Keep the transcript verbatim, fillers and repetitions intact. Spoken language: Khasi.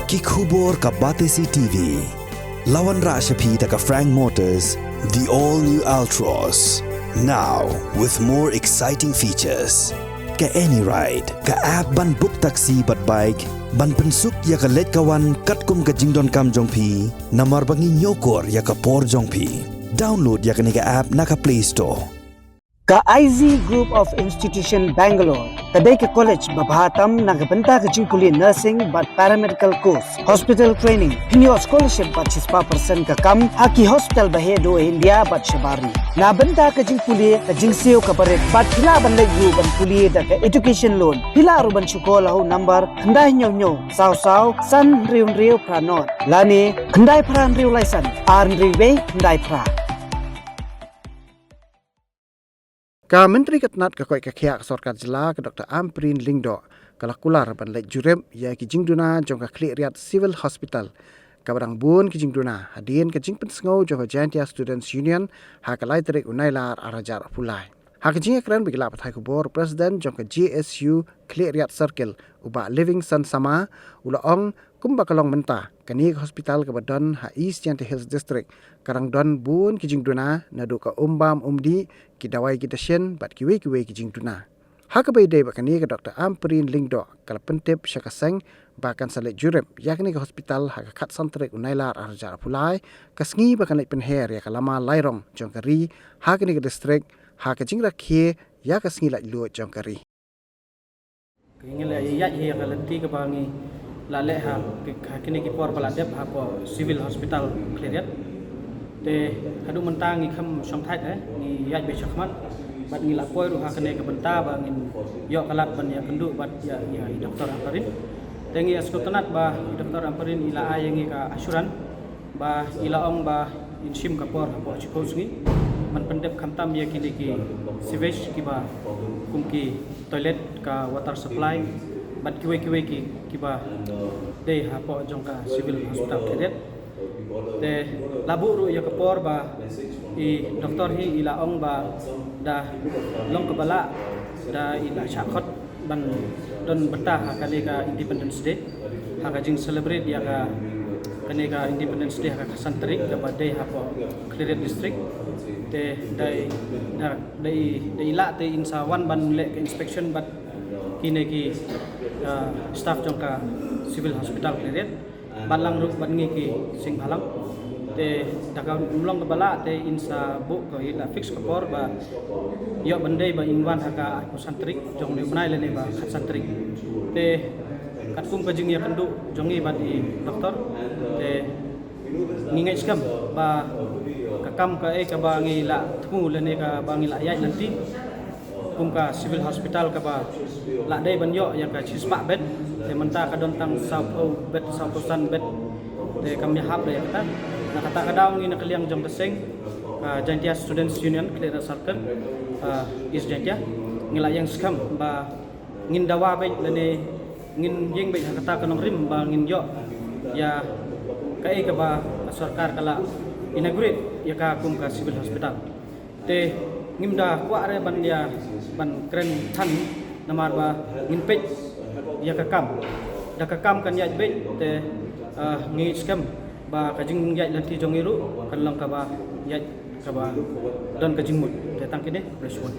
Ki khubor ka Batesi T V. La wanrah sha phi da ka Frank Motors, the all new Altroz. Now with more exciting features. Ka AnyRide, ka app ban book taxi bad bike, ban pynsuk ïa ka leit ka wan katkum ka jingdonkam jong phi, namar ba ngi ñiewkor ïa ka por jong phi. Download ïa kane ka app na ka Play Store. Ka I Z Group of Institution Bangalore ka dei ka college ba bha tam na ka bynta ka jingpule nursing bad paramedical course, hospital training, pynïoh scholarship bad shispah percent ka kam ha ki hospital ba heh duh India bad shabar ri. Na bynta ka jingpule ka jingsiew ka barit bad phi lah ban leit ruh ban pule da ka education loan. Phi lah ruh ban shukor ha u number khyndai hynñiew hynñiew saw saw san hynriew hynriew phra nod lane khyndai phra hynriew lai san ar hynriew wei khyndai phra. Ka Myntri ka tnat ka koit ka khiah ka sorkar jylla ka Doctor Ampareen Lyngdoh ka la kular ban leit jurip ïa ki jingduna jong ka Khliehriat Civil Hospital, kaba dang bun ki jingduna hadien ka jingpynsngew jong ka Jaintia Students Union ha ka lai tarik u Nailar ar hajar arphew lai. Ha ka jingïakren bad ki lad pathai khubor, President jong ka J S U Khliehriat Circle, u Bah Livingstone Sama, u la ong kumba ka long mynta, kane ka hospital kaba don ha East Jaintia Hills District ka dang don bun ki jingduna, naduh ka um bam um dih, ki dawai ki dashin bad kiwei kiwei ki jingduna. Ha kaba ïadei bad kane, ka Doctor Ampareen Lyngdoh ka la pyntip sha ka seng ba kan sa leit jurip ïa kane ka hospital ha ka khatsan tarik u Nailar ar hajar arphew lai, ka sngi ba kan leit pynher ïa ka lama lairong jong ka ri ha kane ka district, ha ka jingrakhe ïa ka sngi laitluid jong ka ri. Ngi la ïaid ïa ka lynti kaba ngi la leh ha ki, ha kine ki por ba la dep hapoh Civil Hospital Khliehriat. Te haduh mynta ngi kham shongthait, eh, ngi ïaid beit shakhmat bad ngi la poi ruh ha kane ka bynta ba ngin ïoh ka lad ban ïakynduh bad ïa, ïa i Doctor Ampareen. Te ngi ïa sngewtynnat ba i Doctor Ampareen i la ai ïa ngi ka assurance ba i la ong ba in shim ka por hapoh shiphew sngi ban pyndep khamtam ïa kine ki sewage kiba kum ki toilet, ka water supply bad kiwei kiwei ki, kiba dei hapoh jong ka Civil Hospital Khliehriat. Te la buh ruh ïa ka por ba i doctor hi i la ong ba da long kaba lah da i la shah khot ban don bynta ha kane ka Independence Day, ha ka jing celebrate ïa ka, kane ka Independence Day ha ka khatsan tarik kaba dei hapoh Khliehriat District. Te da i, da, da i, da i lah te in sa wan ban leh ka inspection bad kine ki, ah, staff jong ka Civil Hospital Khliehriat. Bad lang ruh bad ngi ki seng bhalang. Te da ka long kaba lah te in sa buh ka, i la fix ka por ba ïoh ban dei ba in wan ha ka arphew san tarik jong une u bnai lane ba khatsan tarik. Te katkum ka jingïakynduh jong ngi bad i doctor, te ngi ngeit skhem ba ka kam kaei kaba ngi la thmu lane kaba ngi la ïaid lynti kum ka Civil Hospital kaba la dei ban ïoh ïa ka shispah bed, te mynta ka don tang sawphew bed, sawphew san bed. Te kam ïahap da ïa kata. Na kata ka daw ngi na ka liang jong ka seng, ah, Jaintia Students Union Khliehriat Circle, ah, East Jaintia, ngi la ïeng skhem ba ngin dawa beit lane ngin ïeng beit ha kata ka nongrim ba ngin ïoh ïa kaei kaba ka sorkar ka la inaugurate ïa ka kum ka Civil Hospital. Te ngim da kwah re ban ïa, ban kren than, namar ba ngin peit ïa ka kam. Da ka kam kan ïaid beit te, ah, ngi skhem ba ka jingïaid lynti jong ngi ruh kan long kaba ïaid kaba don ka jingmut. Te tang kine, press one.